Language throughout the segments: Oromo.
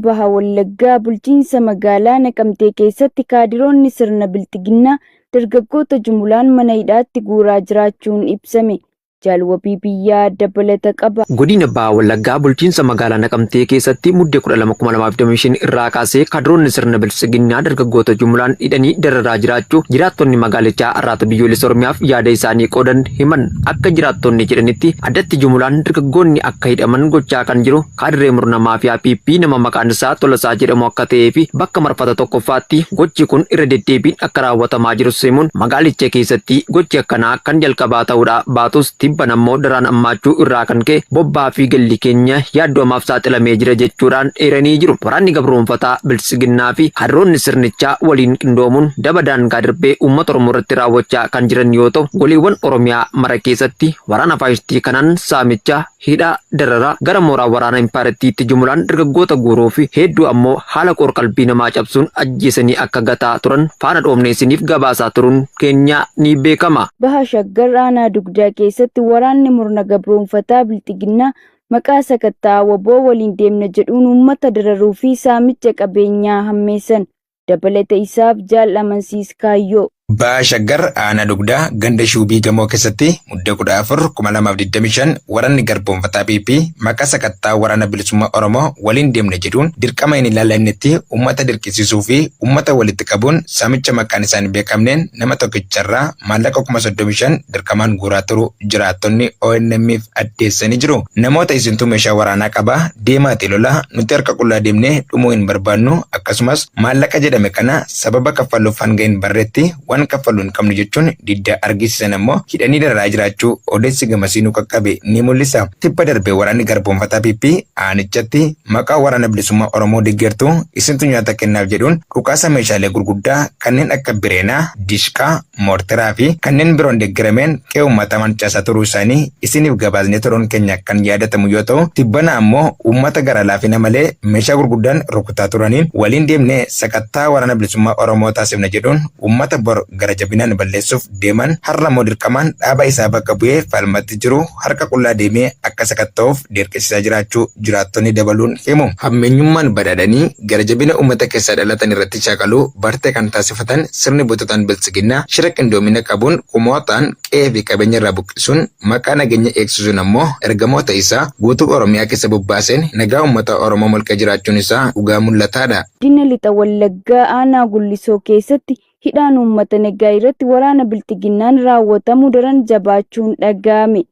Baha Wallaggaa bulchiinsa magaalaa Naqamtee keessatti kaadiroonni sirna Bilxiginnaa dargaggoota jumulaan mana hidhaatti guuraa jiraachuun ibsame. Jaal Wabii Biyyaa dabalata qaba. Godina Baha Wallaggaa bulchiinsa magaalaa Naqamtee keessatti Muddee 12,2025 irraa kaasee kaadiroonni sirna Bilxiginnaa dargaggoota jumulaan hidhanii dararaa jiraachuu jiraattonni magaalichaa Arraata Biyyoolessa Oromiyaaf yaada isaanii qoodan himan. Akka jiraattonni jedhanitti addatti jumulaan dargaggoonni akka hidhaman gochaa kan jiru kaadiree murna maafiyaa PP nama maqaan isaa Tolasaa jedhamu akka ta'ee fi bakka marfata tokkoffaatti gochi kun irra deddeebiin akka raawwatamaa jirus himuun magaalicha keessatti gochi akkanaa kan jalqabaa ta'uudha baatus tibban ammoo daraan ammaachuu irraa kan ka'e bobbaa fi galli keenya yaaddoo hamaaf saaxilamee jira jechuudhaan eeranii jiru. Waraanni gabroomfataa Biltsiginnaa fi kaadiroonni sirnichaa waliin qindoomuun daba daangaa darbee uummata Oromoo irratti raawwachaa kan jiran yoo ta'u, goleewwan Oromiyaa mara keessatti waraana faashistii kanaan saamicha, hidhaa, dararaa, gara mooraa waraana impaayerattiitti jumulaan dargaggoota guuruu fi hedduu ammoo haala qoor-qalbii namaa cabsuun ajjeesanii akka gataa turan faana dhoofnee isiniif gabaasaa turuun keenya ni beekama. Baha Shaggar aanaa Dugdaa keessatti waraanni murna gabroomfataa Bilxiginnaa maqaa sakatta'a wbo waliin deemna jedhuun uummata dararuu fi saamicha qabeenyaa hammeessan. Dabalata isaaf Jaal Amansiis Kaayyoo. Baha Shaggar aanaa Dugdaa ganda Shuubii Gamoo keessatti Muddee 14, 2025 waraanni garboomfataa PP maqaa sakattaa Waraana Bilisummaa Oromoo waliin deemna jedhuun dirqama hin ilaallannetti uummata dirqisiisuu fi uummata walitti qabuun saamicha maqaan isaa hin beekamneen nama tokkicha irraa maallaqa 35,000 dirqamaan guuraa turuu jiraattonni ONM'f addeessanii jiru. Namoota isintu meeshaa waraanaa qaba deemaatii lolaa nuti harka qullaa deemnee dhumuu hin barbaannu akkasumas maallaqa jedhame kana sababa kaffalluuf hanga hin barretti waan kaffallu hin qabnu jechuun diddaa argisiisan ammoo hidhanii dararaa jiraachuu odeessi gamasii nu qaqqabe ni mul'isa. Tibba darbe waraanni garboomfataa PP aanichatti maqaa Waraana Bilisummaa Oromoo deggertu isintu nyaata kennaaf jedhuun dhukaasa meeshaalee gurguddaa kanneen akka Bireenaa, Dishqaa, Moorteraa fi kanneen biroon deggerameen qe'ee uummataa mancaasaa turuu isaanii isiniif gabaasnee turuun keenya kan yaadatamu yoo ta'u, tibbana ammoo uummata gara laafina malee meeshaa gurguddaan rukutaa turaniin waliin deemnee sakattaa Waraana Bilisummaa Oromoo taasifna jedhuun uummata bor gara jabinaan balleessuuf deeman har'a immoo dirqamaan dhaaba isaa bakka bu'ee falmatti jiru harka qullaa deemee akka sakatta'uuf dirqisiisaa jiraachuu jiraattonni dabaluun himu. Hammeenyummaan badhaadhanii gara jabina uummata keessaa dhalatan irratti shaakaluu bartee kan taasifatan sirni bututaan Biltsiginnaa shira qindoomina qabuun kumootaan qe'ee fi qabeenya irraa buqqisuun maqaa nageenya eegsisuun ammoo ergamoota isaa guutuu Oromiyaa keessa bobbaaseen nagaa uummata Oromoo molqee jiraachuun isaa dhugaa mul'ataadha. Godina Lixa Wallaggaa Aanaa Gullisoo keessatti hidhaan uummata nagaa irratti waraana Bilxiginnaan raawwatamu daran jabaachuun dhaga'ame.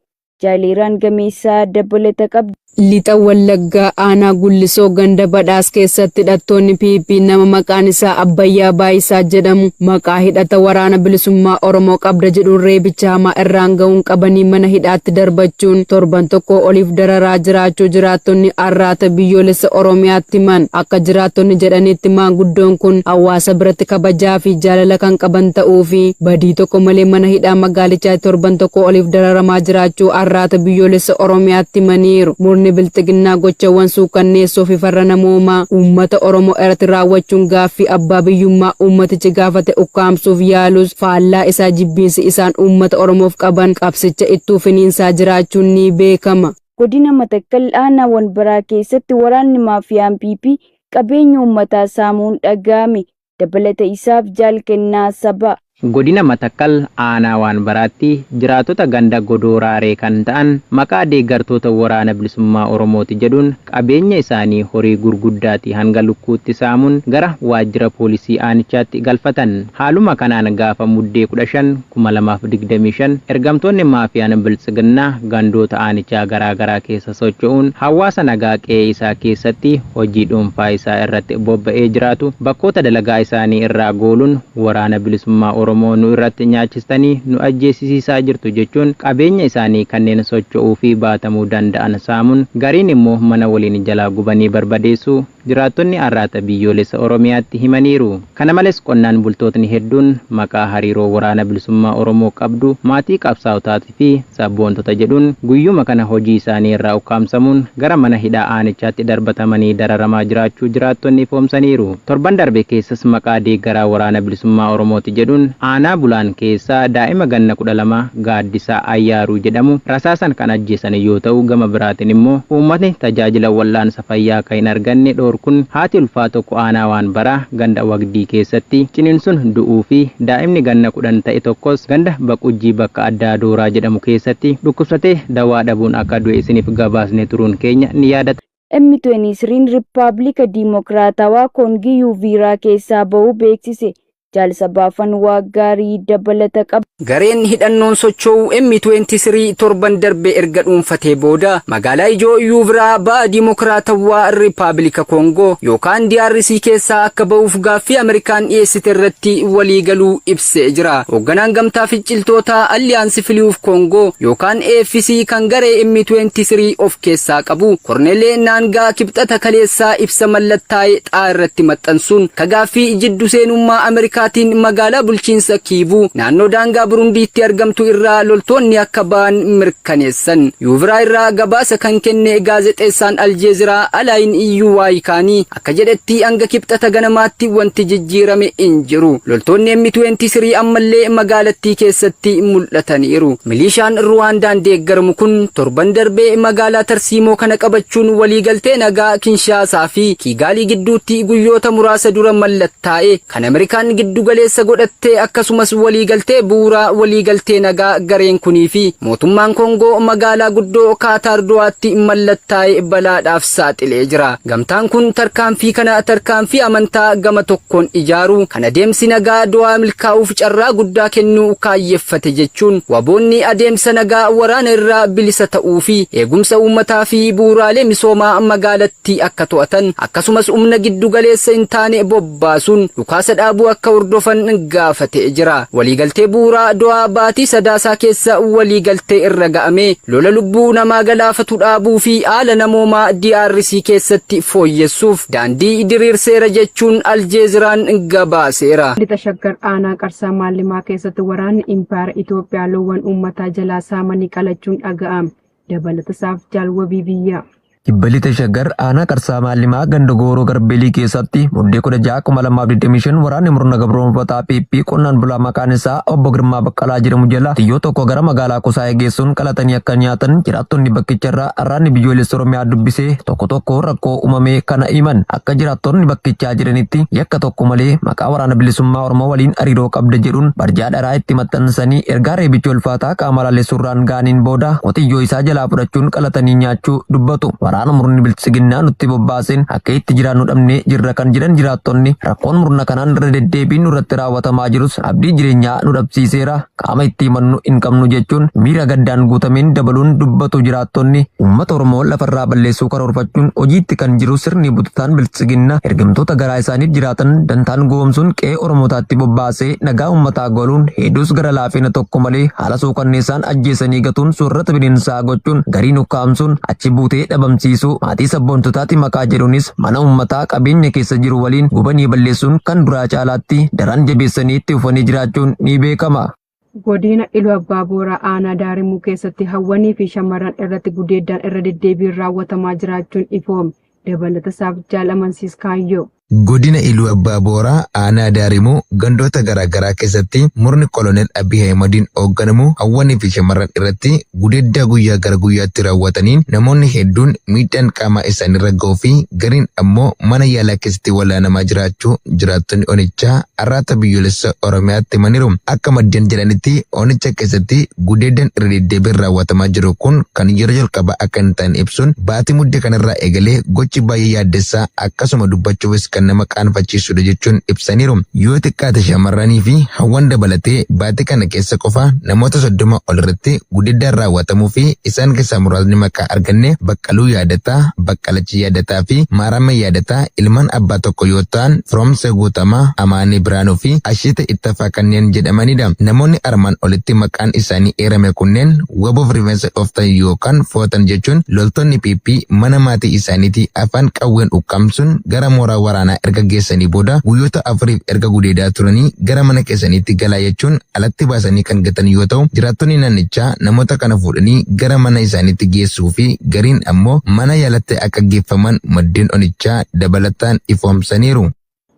Jaaleeraan Gameessaa dabalata qabdi. Lixa Wallaggaa aanaa Gullisoo ganda Badhaas keessatti hidhattoonni PP nama maqaan isaa Abbayyaa Baayisaa jedhamu maqaa hidhata Waraana Bilisummaa Oromoo qabda jedhuun reebicha hamaa irraan ga'uun qabanii mana hidhaatti darbachuun torban tokkoo oliif dararaa jiraachuu jiraattonni Arraata Biyyoolessa Oromiyaatti himan. Akka jiraattonni jedhanitti maanguddoon kun hawaasa biratti kabajaa fi jaalala kan qaban ta'uu fi badii tokko malee mana hidhaa magaalichaatti torban tokkoo oliif dararamaa jiraachuu Arraata Biyyoolessa Oromiyaatti himaniiru. Murni Bilxiginnaa gochawwan suukkanneessoo fi farra namoomaa uummata Oromoo irratti raawwachuun gaaffii abbaa biyyummaa uummatichi gaafate ukkaamsuuf yaalus faallaa isaa jibbiinsi isaan uummata Oromoof qaban qabsicha ittuu finiinsaa jiraachuun ni beekama. Godina Matakkal aanaa Wanbaraa keessatti waraanni maafiyaan PP qabeenya uummataa saamuun dhaga'ame. Dabalata isaaf Jaal Kennaa Sabaa. Godina Matakkal aanaa Waanbaraatti jiraattota ganda Godoo Raaree kan ta'an maqaa deeggartoota Waraana Bilisummaa Oromooti jedhuun qabeenya isaanii horii gurguddaatii hanga lukkuutti saamuun gara waajjira poolisii aanichaatti galfatan. Haaluma kanaan gaafa Muddee 15, 2025 ergamtoonni maafiyaan Biltsiginnaa gandoota aanichaa garaa garaa keessa socho'uun hawaasa nagaa qe'ee isaa keessatti hojii dhuunfaa isaa irratti bobba'ee jiraatu bakkoota dalagaa isaanii irraa gooluun Waraana Bilisummaa Oromoo nu irratti nyaachistanii nu ajjeesisiisaa jirtu jechuun qabeenya isaanii kanneen socho'uu fi baatamuu danda'an saamuun gariin immoo mana waliin jalaa gubanii barbadeessuu jiraattonni Arraata Biyyoolessa Oromiyaatti himaniiru. Kana malees qonnaan bultootni hedduun maqaa hariiroo Waraana Bilisummaa Oromoo qabdu, maatii qabsaa'otaati fi sabboontota jedhuun guyyuma kana hojii isaanii irraa ukkaamsamuun gara mana hidhaa aanichaatti darbatamanii dararamaa jiraachuu jiraattonni ifoomsaniiru. Torban darbe keessas maqaa deeggaraa Waraana Bilisummaa Oromooti jedhuun. Aanaa Bulaan keessaa daa'ima ganna 12 Gaaddisaa Ayyaaruu jedhamu rasaasan kan ajjeesan yoo ta'u, gama biraatiin immoo uummatni tajaajila wal'aansa fayyaa akka hin arganne dhoorkuun haati ulfaa tokko aanaa Waanbaraa ganda Wagdii keessatti ciniinsuun du'uu fi daa'imni ganna 10 ta'e tokkos ganda Baqujjii bakka addaa Dooraa jedhamu keessatti dhukkubsatee dawaa dhabuun akka du'e isiniif gabaasnee turuun keenya ni yaadatama. M23 Rippaablika Diimokiraatawaa Koongii Yuuviiraa keessaa ba'uu beeksise. Jaal Sabaafan Waaqgaarii dabalata qaba. Gareen hidhannoon socho'u M23 torban darbe erga dhuunfatee booda magaalaa ijoo Yuuviraa ba'a Diimokiraatawaa Rippaablika Koongoo yookaan DRC keessaa akka ba'uuf gaaffii Ameerikaan dhiyeessite irratti waliigaluu ibsee jira. Hoogganaan gamtaa finciltootaa Alliance Fleuve Congo yookaan AFC kan garee M23 of keessaa qabu Korneelee Naangaa Kibxata kaleessaa ibsa mallattaa'e xaa irratti maxxansuun ka gaaffii jiddu seenummaa Ameerikaatiin magaalaa bulchiinsa Kiivuu naannoo daangaa Burundiitti argamtu irraa loltoonni akka ba'an mirkaneessan. Yuuviraa irraa gabaasa kan kenne gaazexeessaan Aljeeziraa Alaayin Yuwaayikaanii akka jedhetti hanga Kibxata ganamaatti wanti jijjiirame hin jiru. Loltoonni M23 ammallee magaalattii keessatti mul'ataniiru. Milishaan Ruwaandaan deeggaramu kun torban darbee magaalaa tarsiimoo kana qabachuun waliigaltee nagaa Kinshaasaa fi Kiigaalii gidduutti guyyoota muraasa dura mallattaa'e kan Ameerikaan giddu galeessa godhattee akkasumas waliigaltee bu'uuraa waliigaltee nagaa gareen kunii fi mootummaan Koongoo magaalaa guddoo Kaataar Dohaatti mallattaa'e balaadhaaf saaxilee jira. Gamtaan kun tarkaanfii kana tarkaanfii amantaa gama tokkoon ijaaruu kan adeemsi nagaa Dohaa milkaa'uuf carraa guddaa kennuu kaayyeffate jechuun waboonni adeemsa nagaa waraana irraa bilisa ta'uu fi eegumsa uummataa fi bu'uuraalee misoomaa magaalattii akka to'atan akkasumas humna giddu galeessa hin taane bobbaasuun dhukaasa dhaabuu akka hordofan gaafatee jira. Waliigaltee bu'uuraa Dohaa baatii Sadaasaa keessa waliigaltee irra ga'ame lola lubbuu namaa galaafatu dhaabuu fi haala namoomaa DRC keessatti fooyyessuuf daandii diriirseera jechuun Aljeeziraan gabaaseera. Lixa Shaggar aanaa Qarsaa Maallimaa keessatti waraanni Impaayera Itoophiyaa loowwan uummataa jalaa saamanii qalachuun dhaga'ame. Dabalatasaaf Jaal Wabii Biyyaa. Kibba Lixa Shaggar aanaa Qarsaa Maallimaa ganda Gooroo Garbeelii keessatti Muddee 16,2025 waraanni murna gabroonfataa PP qonnaan bulaa maqaan isaa obbo Girmaa Baqqalaa jedhamu jala xiyyoo tokko gara magaalaa Kusaayee geessuun qalatanii akka nyaatan jiraattonni bakkicharraa Arraanni Biyyoolessa Oromiyaa dubbisee tokko tokko rakkoo uumame kana himan. Akka jiraattonni bakkichaa jedhanitti yakka tokko malee maqaa Waraana Bilisummaa Oromoo waliin hariiroo qabda jedhuun barjaa dharaa itti maxxansanii ergaa reebicha ulfaataa qaama laalessuurraan ga'aniin booda qotiyyoo isaa jalaa fudhachuun qalatanii nyaachuu dubbatu. Waraana murni biltsiginnaa nutti bobbaaseen akka itti jiraannu dhabnee jirra kan jedhan jiraattonni rakkoon murna kanaan irra deddeebiin nurratti raawwatamaa jirus abdii jireenyaa nu dhabsiiseera. Qaama itti himannu hin qabnu jechuun miira gaddaan guutameen dabaluun dubbatu jiraattonni. Uummata Oromoo lafarraa balleessuu karoorfachuun hojiitti kan jiru sirni butataan biltsiginna ergamtoota garaa isaaniif jiraatan dantaan gowwomsuun qe'ee Oromootaatti bobbaasee nagaa uummataa gooluun hedduus gara laafina tokko malee haala suukanneessaan ajjeesanii gatuun soorrata bineensaa gochuun gariin ukkaamsuun achi buutee dhabamsiisuu maatii sabboontotaati maqaa jedhuunis mana uummataa qabeenya keessa jiru waliin gubanii balleessuun kan duraa caalaatti daran jabeessanii itti fufanii jiraachuun ni beekama. Godina Iluu Abbaa Booraa aanaa Daarimuu keessatti hawwanii fi shamarran irratti gudeeddaan irra deddeebiin raawwatamaa jiraachuun ifoome. Dabalatasaaf Jaal Amansiis Kaayyoo. Godina Iluu Abbaa Booraa aanaa Daarimuu gandoota garaa garaa keessatti murni koloneel Abiy Ahimadiin hoogganamu hawwanii fi shamarran irratti gudeeddaa guyyaa gara guyyaatti raawwataniin namoonni hedduun miidhaan qaamaa isaanirra ga'uu fi gariin ammoo mana yaalaa keessatti wal'aanamaa jiraachuu jiraattonni onichaa Arraata Biyyoolessa Oromiyaatti himaniiru. Akka maddeen jedhanitti onicha keessatti gudeeddaan irra deddeebiin raawwatamaa jiru kun kan yeroo jalqabaa akka hin taane ibsuun baatii Muddee kanarraa eegalee gochi baay'ee yaaddessaa akkasuma dubbachuufis kan nama qaanfachiisudha jechuun ibsaniiru. Yoo xiqqaate shamarranii fi hawwan dabalatee baatii kana keessa qofa namoota 30 ol irratti gudeeddaan raawwatamuu fi isaan keessaa muraasni maqaa arganne Baqqaluu Yaadataa, Baqqalachi Yaadataa fi Maaramee Yaadataa ilmaan abbaa tokko yoo ta'an Firoomsee Guutamaa, Amaanee Biraanuu fi Asheetee Ittafaa kanneen jedhamanidha. Namoonni armaan olitti maqaan isaanii eerame kunneen WBOf rifeensa dhooftan yookaan footan jechuun loltoonni PP mana maatii isaaniitii afaan qawween ukkaamsuun gara mooraa waraanaa erga geessanii booda guyyoota afuriif erga gudeedaa turanii gara mana keessaniitti galaa jechuun alatti baasanii kan gatan yoo ta'u, jiraattonni naannichaa namoota kana fuudhanii gara mana isaaniitti geessuu fi gariin ammoo mana yaalatti akka geeffaman maddeen onichaa dabalataan ifoomsaniiru.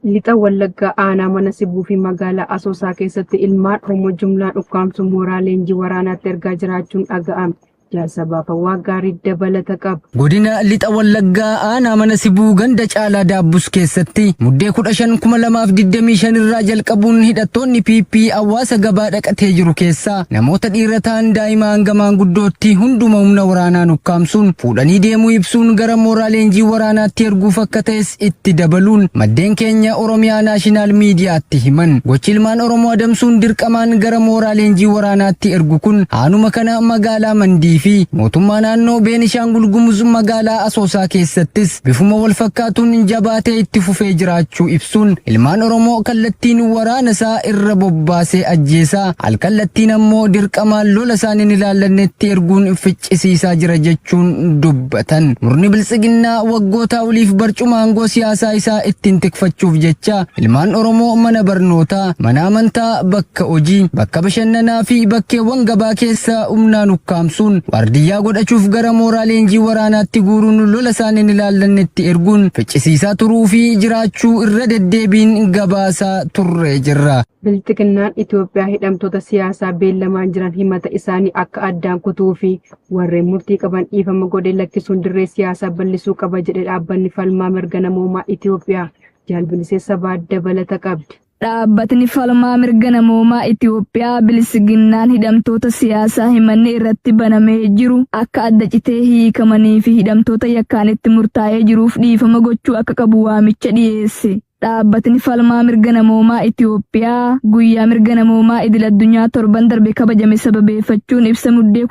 Lixa Wallaggaa aanaa Mana Sibuu fi magaalaa Asoosaa keessatti ilmaan Oromoo jumlaan ukkaamsuun mooraa leenjii waraanaatti ergaa jiraachuun dhaga'ame. Jaarsa Baafawaa gaarii dabalata qaba. Godina Lixa Wallaggaa aanaa Mana Sibuu ganda Caalaa Daabbus keessatti Muddee 15,2025 irraa jalqabuun hidhattoonni PP hawaasa gabaa dhaqatee jiru keessaa namoota dhiira ta'an daa'ima hanga maanguddootti hunduma humna waraanaan ukkaamsuun fuudhanii deemuu ibsuun gara mooraa leenjii waraanaatti erguuf akka ta'es itti dabaluun maddeen keenya Oromiyaa Naashinaal Miidiyaatti himan. Gochi ilmaan Oromoo adamsuun dirqamaan gara mooraa leenjii waraanaatti ergu kun aanuma kana magaalaa Mandii fi mootummaa naannoo Beenishaangul Gumuz magaalaa Asoosaa keessattis bifuma wal fakkaatuun jabaatee itti fufee jiraachuu ibsuun ilmaan Oromoo kallattiin waraana isaa irra bobbaasee ajjeesaa alkallattiin ammoo dirqamaan lola isaan hin ilaallannetti erguun ficcisiisaa jira jechuun dubbatan. Murni biltsiginnaa waggoota oliif barcuma aangoo siyaasaa isaa ittiin tikfachuuf jecha ilmaan Oromoo mana barnootaa, mana amantaa, bakka hojii, bakka bashannanaa fi bakkeewwan gabaa keessa humnaan ukkaamsuun waardiyyaa godhachuuf gara mooraa leenjii waraanaatti guuruun lola isaan hin ilaallannetti erguun ficcisiisaa turuu fi jiraachuu irra deddeebiin gabaasaa turree jirra. Bilxiginnaan Itoophiyaa hidhamtoota siyaasaa beellamaan jiran himata isaanii akka addaan kutuu fi warreen murtii qaban dhiifama godhee lakkisuun dirree siyaasaa bal'isuu qaba jedhe dhaabbanni falmaa mirga namoomaa Itoophiyaa. Jaalbilisee Sabaa dabalata qabdi. Dhaabbatni falmaa mirga namoomaa Itoophiyaa bilisiginnaan hidhamtoota siyaasaa himanni irratti banamee jiru akka adda citee hiikamanii fi hidhamtoota yakkaan itti murtaa'ee jiruuf dhiifama gochuu akka qabu waamicha dhiyeesse. Dhaabbatni falmaa mirga namoomaa Itoophiyaa guyyaa mirga namoomaa idil addunyaa torban darbe kabajame sababeeffachuun ibsa Muddee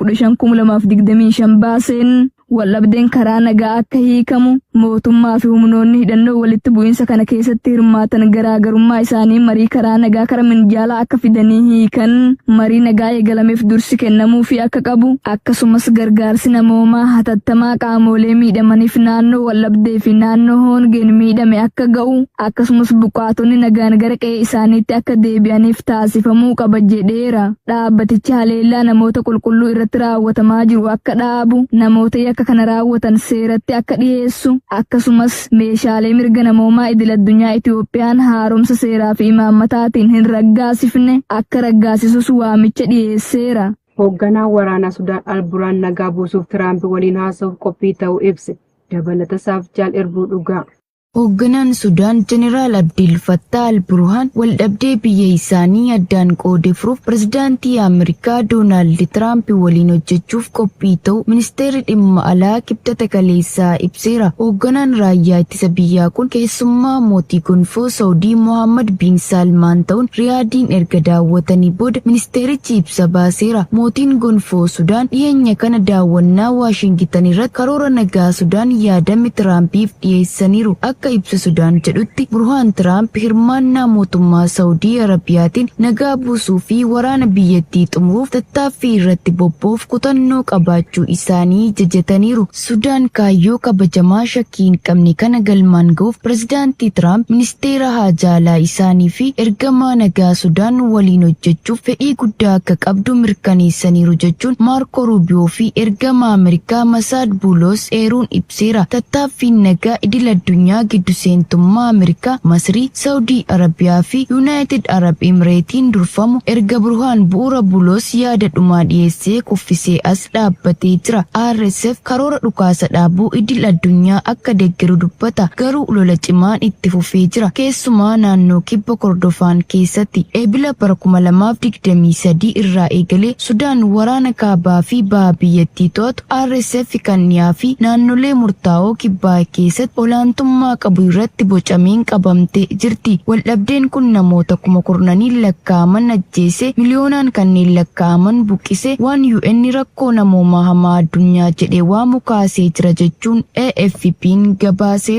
15,2025 baaseen waldhabdeen karaa nagaa akka hiikamu mootummaa fi humnoonni hidhannoo walitti bu'iinsa kana keessatti hirmaatan garaagarummaa isaanii marii karaa nagaa kara minjaalaa akka fidanii hiikan marii nagaa eegalameef dursi kennamuufii akka qabu akkasumas gargaarsi namoomaa hatattamaa qaamolee miidhamaniif naannoo waldhabdee fi naannoo hoongeen miidhame akka ga'u akkasumas buqqaatonni nagaan gara qe'ee isaaniitti akka deebi'aniif taasifamuu qaba jedheera. Dhaabbatichi haleellaa namoota qulqulluu irratti raawwatamaa jiru akka dhaabu, namoota yakka kana raawwatan seeratti akka dhiyeessu, akkasumas meeshaalee mirga namoomaa idil-addunyaa Itoophiyaan haaromsa seeraa fi imaammataatiin hin raggaasifne akka raggaasisus waamicha dhiyeesseera. Hoogganaan waraanaa Sudaan Al-Burhaan nagaa buusuuf Tiraamp waliin haasa'uuf qophii ta'uu ibse. Dabalatasaaf Jaal Irbuu Dhugaa. Hoogganaan Sudaan Jeneraal Abdel Fattah al-Burhaan waldhabdee biyya isaanii addaan qoode furuuf pirezidaantii Ameerikaa Doonaald Tiraamp waliin hojjechuuf qophii ta'uu ministeerri dhimma alaa Kibxata kaleessaa ibseera. Hoogganaan raayyaa ittisa biyyaa kun keessummaa mootii gonfoo Saawudii Mohammad bin Saalmaan ta'uun Riyaadiin erga daawwatanii booda ministeerichi ibsa baaseera. Mootiin gonfoo Sudaan dhiyeenya kana daawwannaa Waashingitan irratti karoora nagaa Sudaan yaadame Tiraampiif dhiyeessaniiru. Akka ibsa Sudaan jedhutti Burhaan Tiraamp hirmaannaa mootummaa Saawudii Arabiyaatiin nagaa buusuu fi waraana biyyattii xumuruuf tattaaffii irratti bobba'uuf kutannoo qabaachuu isaanii jajataniiru. Sudaan kaayyoo kabajamaa shakkii hin qabne kana galmaan ga'uuf pirezidaantii Tiraamp ministeera haajaa alaa isaanii fi ergamaa nagaa Sudaan waliin hojjechuuf fedhii guddaa akka qabdu mirkaneessaniiru jechuun Maarkoo Ruubiyoo fi ergamaa Ameerikaa Masaad Buulos eeruun ibseera. Tattaaffiin nagaa idil addunyaa giddu seentummaa Ameerikaa, Masrii, Saawudii Arabiyaa fi Yuunaayitid Arab Imireetiin durfamu erga Burhaan bu'uura Buulos yaada dhumaa dhiyeessee kuffisee as dhaabbatee jira. RSF karoora dhukaasa dhaabuu idil addunyaa akka deeggaru dubbata. Garuu lola cimaan itti fufee jira. Keessumaa naannoo kibba Kordofaan keessatti Eebila bara 2023 irraa eegalee Sudaan waraana kaabaa fi baha biyyattii to'atu RSF kan dhiyaa fi naannolee murtaa'oo kibbaa keessatti olaantummaa qabu irratti bocameen qabamtee jirti. Waldhabdeen kun namoota kuma kurnaniin lakkaa'aman ajjeese, miliyoonaan kanneen lakkaa'aman buqqise, waan UN rakkoo namoomaa hamaa addunyaa jedhee waamu kaasee jira jechuun AFP'n gabaaseera.